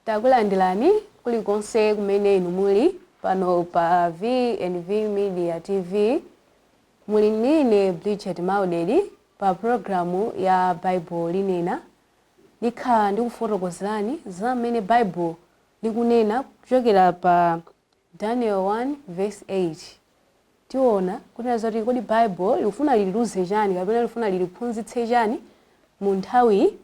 Takulandirani kulikonse kumene inu muli pano pa V&V Media TV. Muli ndine Bridget Maudeli pa pulogalamu ya Baibulo Linena. Ndikhala ndikufotokozerani za mmene Baibulo likunena kuchokera pa Daniel 1 verse 8. Tiona kunena zoti kodi Baibulo likufuna litiuze chani kapena lifuna litiphunzitse chani mu nthawiyi.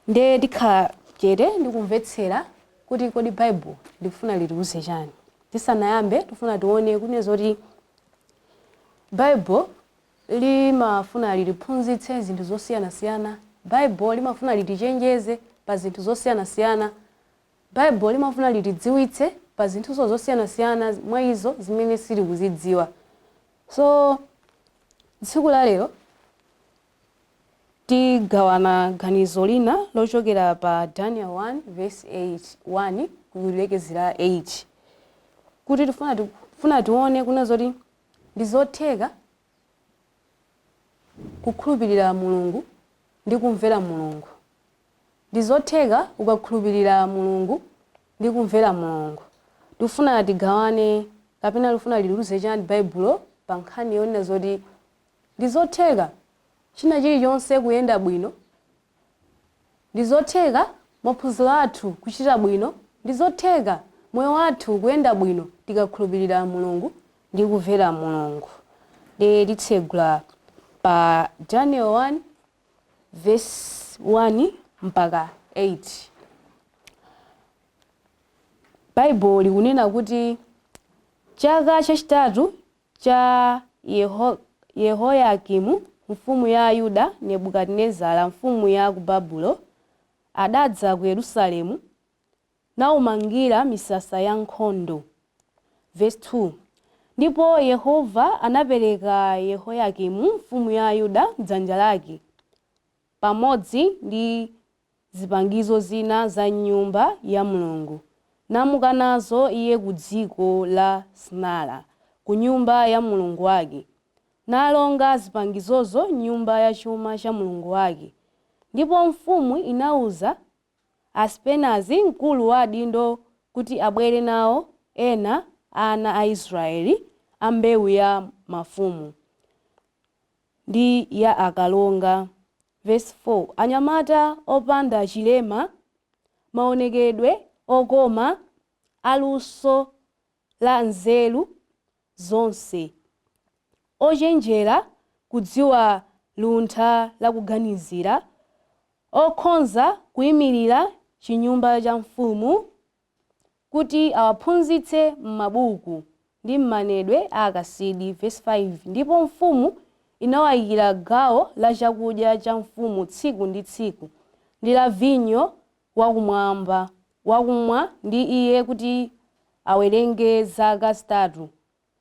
Ndiye tikhala chete ndikumvetsera kuti kodi Baibulo likufuna litiuze chani. Tisanayambe, tifuna tione kunena zoti Baibulo limafuna litiphunzitse zinthu zosiyanasiyana. Baibulo limafuna litichenjeze pa zinthu zosiyanasiyana. Baibulo limafuna litidziwitse pa zinthuzo zosiyanasiyana mwa izo zimene sitikuzidziwa. So tsiku la lero tigawana ganizo lina lochokera pa Daniel 1 verse 8 1 kulekezera 8, kuti tifuna tione kuna zoti ndi zotheka kukhulupirira Mulungu ndi kumvera Mulungu. Ndi zotheka ukakhulupirira Mulungu ndi kumvera Mulungu. Tifuna tigawane kapena lifuna litiuze chani Baibulo pa nkhani yonena zoti ndi zotheka china chilichonse kuyenda bwino, ndi zotheka maphunziro athu kuchita bwino, ndi zotheka moyo wathu kuyenda bwino tikakhulupirira Mulungu ndi kumvera Mulungu. Ndiye titsegula pa Daniel 1 verse 1 mpaka 8. Baibulo likunena kuti chaka chachitatu cha Yehoyakimu mfumu ya Yuda, Nebukadinezara mfumu ya ku Babulo adadza ku Yerusalemu nawumangira misasa ya nkhondo. Verse 2: Ndipo Yehova anapereka Yehoyakimu mfumu ya Yuda m'dzanja lake pamodzi ndi zipangizo zina za nyumba ya Mulungu, namuka nazo iye ku dziko la Sinara, ku nyumba ya mulungu wake, nalonga zipangizozo nyumba ya chuma cha mulungu wake. Ndipo mfumu inawuza Asipenazi mkulu wa adindo kuti abwere nawo ena ana a Israeli a mbewu ya mafumu ndi ya akalonga. Verse 4: Anyamata opanda chilema, maonekedwe okoma, aluso la nzeru zonse, ochenjera kudziwa luntha lakuganizira, okhoza kuyimirira chinyumba cha mfumu, kuti awaphunzitse m'mabuku ndi m'manenedwe a Akasidi. Verse 5: Ndipo mfumu inawayikira gawo la chakudya cha mfumu tsiku ndi tsiku, ndi la vinyo wakumwamba wakumwa ndi iye, kuti awerenge zaka 3,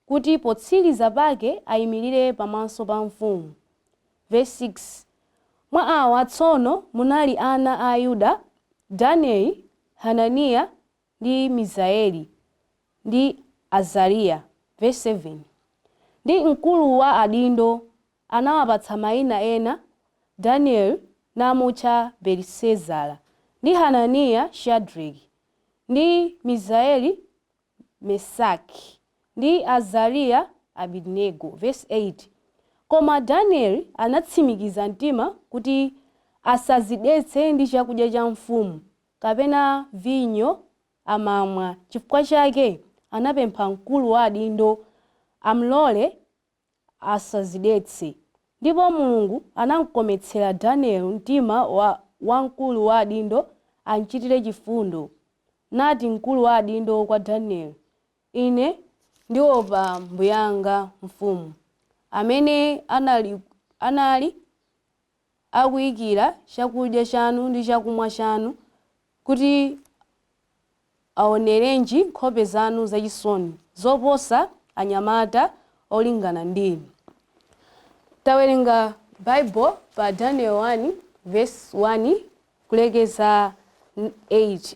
kuti potsiriza pake ayimirire pamaso pa mfumu. Verse 6: Mwa awa tsono munali ana a Yuda: Danieli, Hananiya ndi Misaeli ndi Azariya. Verse 7: Ndi mkulu wa adindo anawapatsa mayina ena: Danieli namutcha Belitesezara, ndi Hananiya Shadraki, ndi Misaeli Mesaki, ndi Azariya Abednego. Verse 8: Koma Danieli anatsimikiza mtima kuti asazidetse ndi chakudya cha mfumu kapena vinyo amamwa. Chifukwa chake anapempha mkulu wa adindo amlole asazidetse. Ndipo Mulungu anamkometsera Danieli mtima wa wamkulu wa adindo amchitire chifundo. Nati mkulu wa adindo kwa Danieli, "Ine ndiopa mbuyanga mfumu, amene anali akuyikira chakudya chanu ndi chakumwa chanu, kuti aonerenji nkhope zanu zachisoni zoposa anyamata olingana ndi inu?" Tawerenga Bible pa Daniel 1 verse 1 kulekeza 8.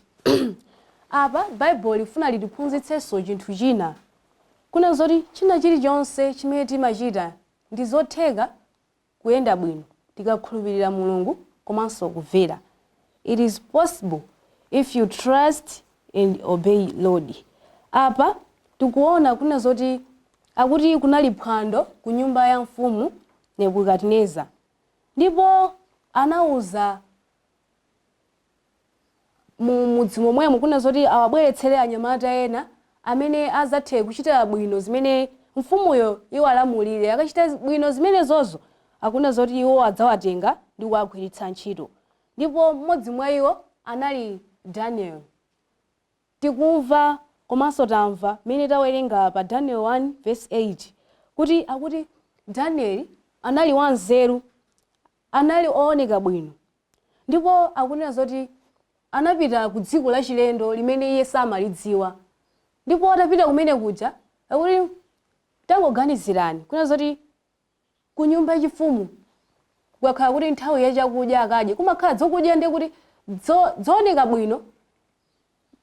Apa Bible lifuna litiphunzitsenso chinthu china, kuna zoti china chilichonse chimene timachita ndi zotheka kuyenda bwino tikakhulupirira Mulungu komanso kumvera. It is possible. If you trust and obey Lord. Apa tikuona kuna zoti akuti kunali phwando ku nyumba ya mfumu Nebukadineza, ndipo anawuza mu mudzi momwemo kuna zoti awabweretsere anyamata ena amene azathe kuchita bwino zimene mfumuyo iwalamulire. Akachita bwino zimenezozo, akuna zoti iwo adzawatenga ndi kuwagwiritsa ntchito. Ndipo mmodzi mwa iwo anali Daniel. Tikumva komanso tamva mmene tawerenga pa Daniel 1 verse 8 kuti akuti Daniel anali wanzeru, anali ooneka bwino, ndipo akunena zoti anapita ku dziko lachilendo limene iye samalidziwa. Ndipo atapita kumene kuja, akuti tangoganizirani kunena zoti ku nyumba yachifumu kukakhala kuti nthawi yachakudya akadye, kumakhala zokudya, ndiye kuti zooneka bwino,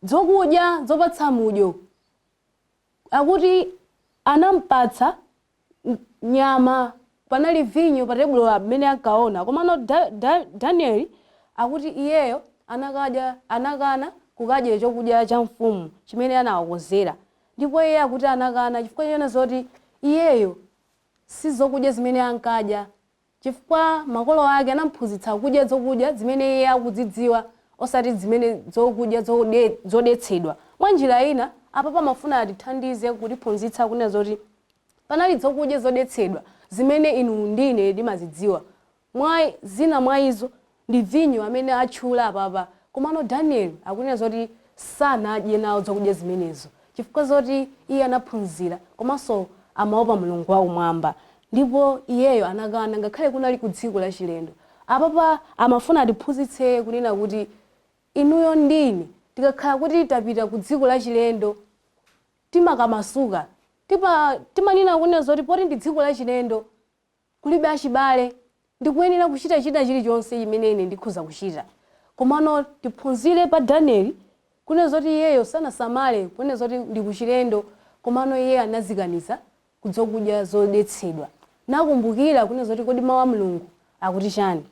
zokudya zopatsa mudyo. Akuti anampatsa nyama, panali vinyo pa tebulo amene ankaona. Komano Danieli akuti iyeyo anakadya, anakana kukadya chokudya cha mfumu chimene anawakonzera. Ndipo iye akuti anakana chifukwa chena zoti iyeyo si zokudya zimene ankadya, chifukwa makolo ake anamphunzitsa kudya zokudya zimene iye akuzidziwa, osati zimene zokudya zodetsedwa. Mwa njira ina, apa pamafuna atithandize kutiphunzitsa kunena zoti panali zokudya zodetsedwa zimene inu ndine timazidziwa. Mwa zina mwa izo ndi vinyo amene atchula apapa. Komano Daniel akunena zoti sanadye nawo zokudya zimenezo chifukwa zoti iye anaphunzira komanso amaopa Mulungu wakumwamba, ndipo iyeyo anakana ngakhale kunali ku dziko lachilendo. Apapa amafuna atiphunzitse kunena kuti inuyo ndine tikakhala kuti tapita ku dziko lachilendo, timakamasuka, timanena kunena zoti poti ndi dziko lachilendo, kulibe achibale, ndikuyenera kuchita china chilichonse chimene ine ndikhoza kuchita. Komano tiphunzire pa Danieli kunena zoti iyeyo sanasamale kunena zoti ndi kuchilendo, komano iye anazikaniza kudzokudya zodetsedwa, nakumbukira kunena zoti kodi mawu a Mulungu akuti chani.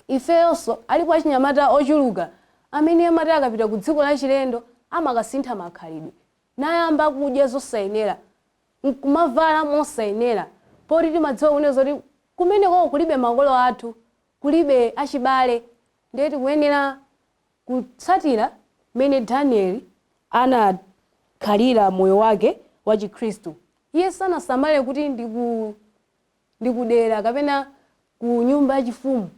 Ifeyonso alipo achinyamata ochuluka amene amati akapita ku dziko lachilendo amakasintha makhalidwe, nayamba kudya zosayenera, nkumavala mosayenera, poti timadziwa kunena zoti kumeneko kulibe makolo athu, kulibe achibale. Ndiye tikuyenera kutsatira mmene Danieli anakhalira moyo wake wa Chikhristu. Iye sanasamale kuti ndikudera kapena ku nyumba yachifumu.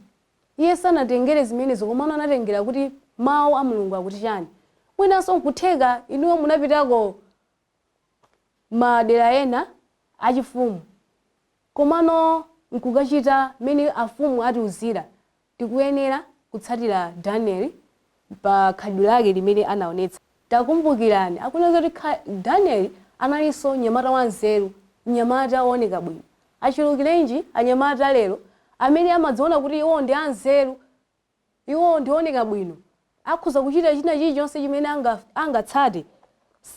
Iye sanatengere zimenezo, komano anatengera kuti mawu a Mulungu akuti chani. Mwinanso nkutheka inuyo munapitako madera ena achifumu, komano nkukachita mmene afumu atiuzira. Tikuyenera kutsatira Danieli pa khalidwe lake limene anaonetsa. Takumbukirani, akunena zoti Danieli analinso mnyamata wanzeru, mnyamata wooneka bwino. Achulukirenji anyamata lero amene amadziona kuti iwo ndi anzeru, iwo ndioneka bwino, akhoza kuchita china chilichonse chimene angatsate,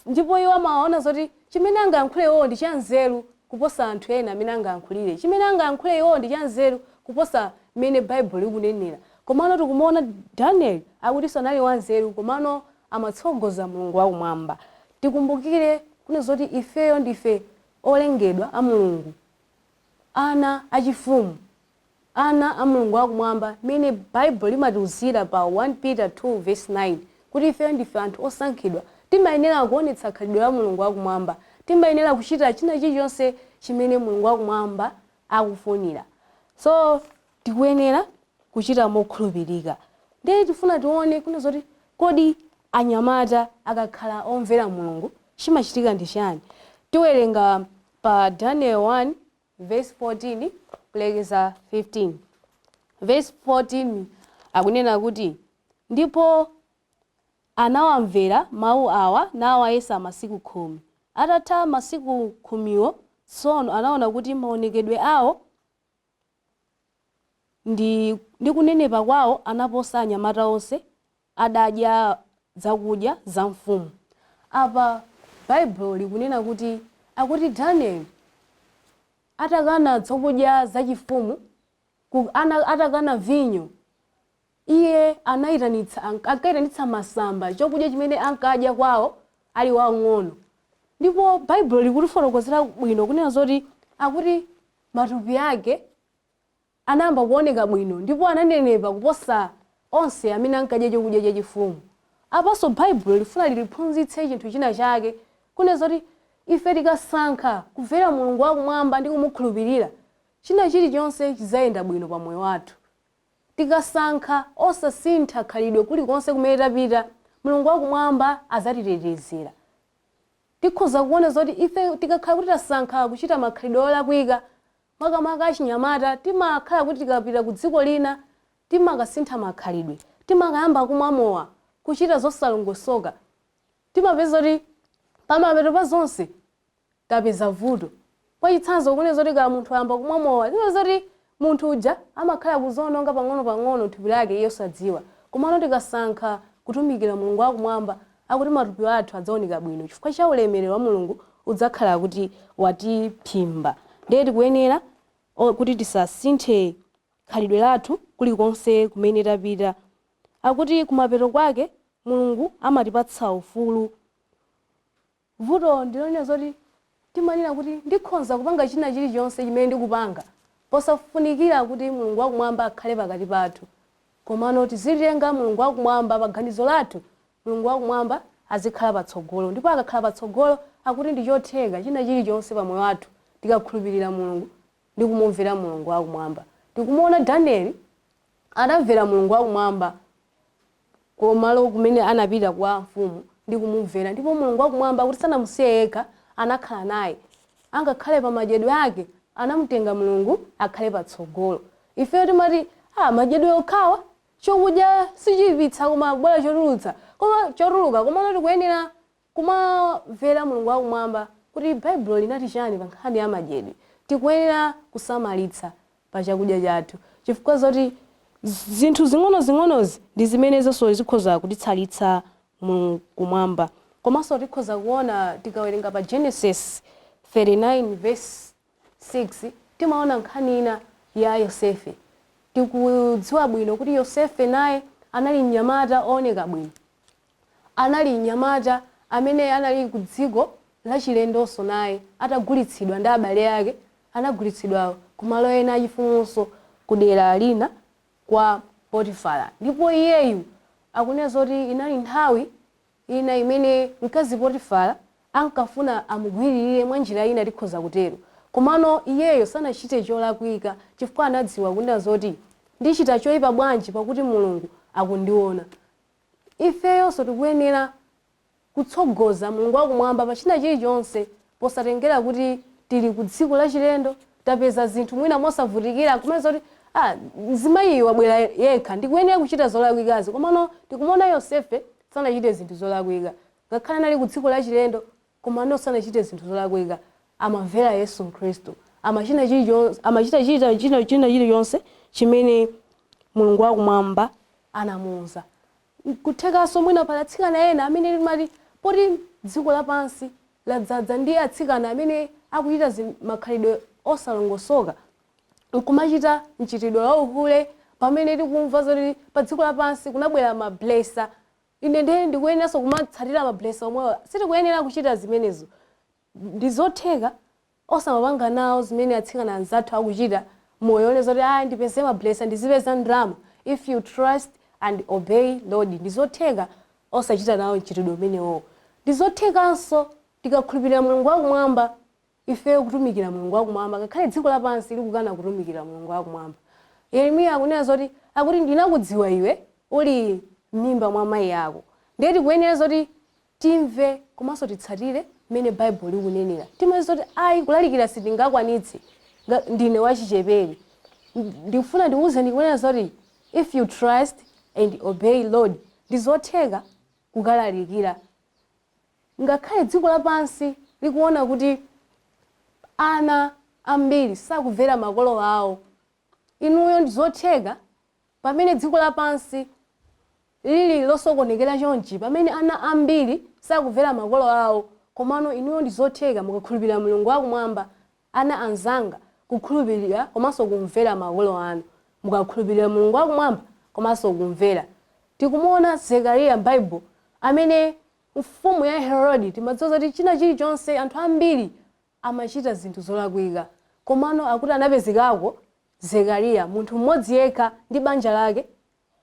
ndipo iwo amaona zoti chimene angayankhule iwowo ndi chanzeru kuposa anthu ena amene angayankhulire, chimene angayankhule iwowo ndi chanzeru kuposa mmene Baibulo likunenera. Komano tikumuona Daniel akuti sanali wanzeru, komano amatsogoza Mulungu wakumwamba. Tikumbukire kuna zoti ifeyo ndife olengedwa a Mulungu, ana achifumu, ana a Mulungu wakumwamba, mmene Baibulo limatiuzira pa 1 Peter 2 verse 9 kuti ifeyo ndife anthu osankhidwa. Timayenera kuonetsa khalidwe la Mulungu wakumwamba, timayenera kuchita china chilichonse chimene Mulungu wakumwamba akufunira. So tikuyenera kuchita mokhulupirika. Ndiye tifuna tione kuna zoti kodi anyamata akakhala omvera Mulungu chimachitika ndi chani? Tiwerenga pa Daniel 1 verse 14 kulekeza 15. Verse 14 akunena kuti, "Ndipo anawamvera mawu awa nawayesa masiku 10. Atatha masiku 10wo, tsono anaona kuti maonekedwe awo ndi kunenepa kwawo anaposa anyamata onse adadya zakudya za mfumu." Apa Baibulo likunena kuti akuti Daniel atakana zokudya zachifumu, atakana vinyo, Iye anayitanitsa, ankayitanitsa masamba, chokudya chimene ankadya kwawo ali wang'ono. Ndipo Baibulo likutifotokozera bwino kunena zoti akuti matupi ake anayamba kuoneka bwino ndipo ananenepa kuposa onse amene ankadya chokudya chachifumu. Apanso Baibulo lifuna litiphunzitse chinthu china chake, kunena zoti ife tikasankha kumvera Mulungu wakumwamba ndi kumukhulupirira, china chilichonse chidzayenda bwino pa moyo wathu. Tikasankha osasintha khalidwe kulikonse kumene tapita, Mulungu wakumwamba adzatitetezera. Tikhoza kuona zoti ife tikakhala kuti tasankha kuchita makhalidwe olakwika, makamaka achinyamata, timakhala kuti tikapita ku dziko lina timakasintha makhalidwe, timakayamba kumwa mowa, kuchita zosalongosoka. Timapeza kuti pamapeto pa zonse tapeza vuto. Mwachitsanzo, kunena zoti ka munthu ayamba kumwa mowa, timapeza kuti munthu uja amakhala kuzononga pang'ono-pang'ono thupi lake iye osadziwa. Komano tikasankha kutumikira Mulungu wakumwamba, akuti matupi athu adzaoneka bwino chifukwa cha ulemerero wa Mulungu udzakhala kuti watiphimba. Ndiye tikuyenera kuti tisasinthe khalidwe lathu kulikonse kumene tapita. Akuti kumapeto kwake Mulungu amatipatsa ufulu. Vuto ndilonena zoti timanena kuti ndikhonza kupanga china chilichonse chimene ndikupanga posafunikira kuti Mulungu wakumwamba akhale pakati pathu. Komano tizitenga Mulungu wakumwamba pa ganizo lathu, Mulungu wakumwamba azikhala patsogolo. Ndipo akakhala patsogolo, akuti ndi chotheka china chilichonse pa moyo wathu tikakhulupirira Mulungu ndi kumumvera Mulungu wakumwamba. Tikumuona Danieli anamvera Mulungu wakumwamba komalo kumene anapita kwa mfumu ndi kumumvera, ndipo Mulungu wakumwamba kuti sanamusiye yekha, anakhala naye. Angakhale pa madyedwe ake anamutenga Mulungu akhale patsogolo. Ifeyo timati madyedwe okhawa, chokudya sichiyipitsa koma bora chotulutsa, koma chotuluka. Komano tikuyenera kumamvera Mulungu wakumwamba kuti Baibulo linati chani pa nkhani ya madyedwe. Tikuyenera kusamalitsa pa chakudya chathu, chifukwa zoti zinthu zing'onozing'onozi ndi zimene zonso zikhoza kutitsalitsa mu kumwamba. Komanso tikhoza kuona tikawerenga pa Genesis 39 verse 6, timaona nkhani ina ya Yosefe. Tikudziwa bwino kuti Yosefe naye anali mnyamata ooneka bwino, anali mnyamata amene anali ku dziko lachilendonso naye atagulitsidwa ndi abale ake, anagulitsidwa kumalo ena achifumunso ku dera lina kwa Potifara. Ndipo iyeyu akunena zoti inali nthawi ina imene mkazi Potifara ankafuna amugwiririre mwa njira ina, tikhoza kutero. Komano iyeyo sanachite cholakwika chifukwa anadziwa kunena zoti ndichita choyipa bwanji pakuti Mulungu akundiona. Ifeyonso tikuyenera kutsogoza Mulungu wakumwamba pa china chilichonse, posatengera kuti tili ku dziko lachilendo, tapeza zinthu mwina mosavutikira, kumene zoti mzimayiyu wabwera yekha, ndikuyenera kuchita zolakwikazi. Komano tikumuona Yosefe sanachite zinthu zolakwika, ngakhale anali ku dziko lachilendo, komano sanachite zinthu zolakwika. Amamvera Yesu Khristu, amachita china chilichonse chimene Mulungu wakumwamba anamuwuza. Kuthekanso mwina pali atsikana ena amene timati poti dziko lapansi ladzaza ndi atsikana amene akuchita makhalidwe osalongosoka, nkumachita mchitidwe wa uhule, pamene tikumva zoti pa dziko lapansi kunabwera mablesa, ine ndiye ndikuyeneranso kumatsatira mablesa omwewa. Sitikuyenera kuchita zimenezo. Ndi zotheka osamapanga nawo zimene atsikana anzathu akuchita moyo one zoti ndipeze mablesa, ndizipeza ndalama. If you trust and obey Lord, ndi zotheka osachita nawo mchitidwe umenewo. Ndi zothekanso tikakhulupirira Mulungu wakumwamba ifeyo kutumikira Mulungu wakumwamba ngakhale dziko lapansi likukana kutumikira Mulungu wakumwamba. Yeremiya akunena zoti akuti ndinakudziwa iwe uli m'mimba mwa mayi ako. Ndiye tikuyenera zoti timve komanso titsatire mmene Baibulo likunenera. Timadziwa zoti ayi, kulalikira sitingakwanitse, ndine wachichepere. Ndikufuna ndikuwuzeni kunena zoti if you trust and obey Lord, ndi zotheka kukalalikira ngakhale dziko lapansi likuona kuti ana ambiri sakumvera makolo awo. Inuyo ndi zotheka pamene dziko lapansi lili losokonekera chonchi, pamene ana ambiri sakumvera makolo awo, komano inuyo ndi zotheka mukakhulupirira Mulungu wakumwamba, ana anzanga, kukhulupirira komanso kumvera makolo anu. Mukakhulupirira Mulungu wakumwamba. Komanso kumvera. Tikumuona Zekariya m'Baibulo amene mfumu ya Herode, timadziwa kuti china chilichonse, anthu ambiri amachita zinthu zolakwika, komano akuti anapezekako Zekariya, munthu mmodzi yekha ndi banja lake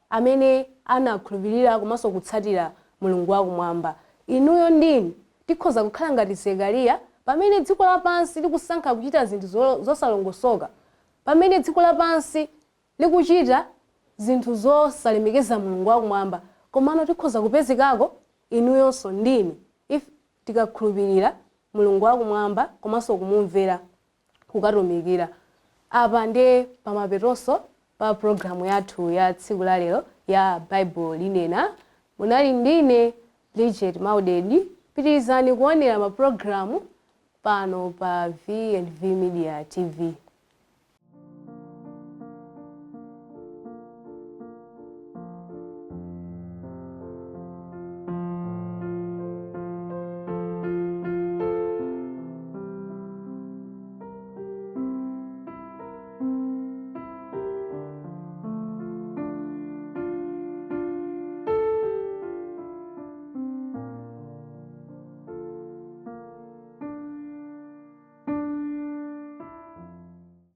amene anakhulupirira komanso kutsatira Mulungu wakumwamba. Inuyo ndine tikhoza kukhala ngati Zekariya pamene dziko lapansi likusankha kuchita zinthu zosalongosoka, pamene dziko lapansi likuchita zinthu zosalemekeza Mulungu wakumwamba, komano tikhoza kupezekako inuyonso ndine if tikakhulupirira Mulungu wakumwamba komanso kumumvera, kukatumikira. Apa ndiye pamapetonso pa programu yathu ya tsiku la lero ya Baibulo Linena. Munali ndine Bridget Maudedi. Pitirizani kuonera mapulogalamu pano pa V&V Media TV.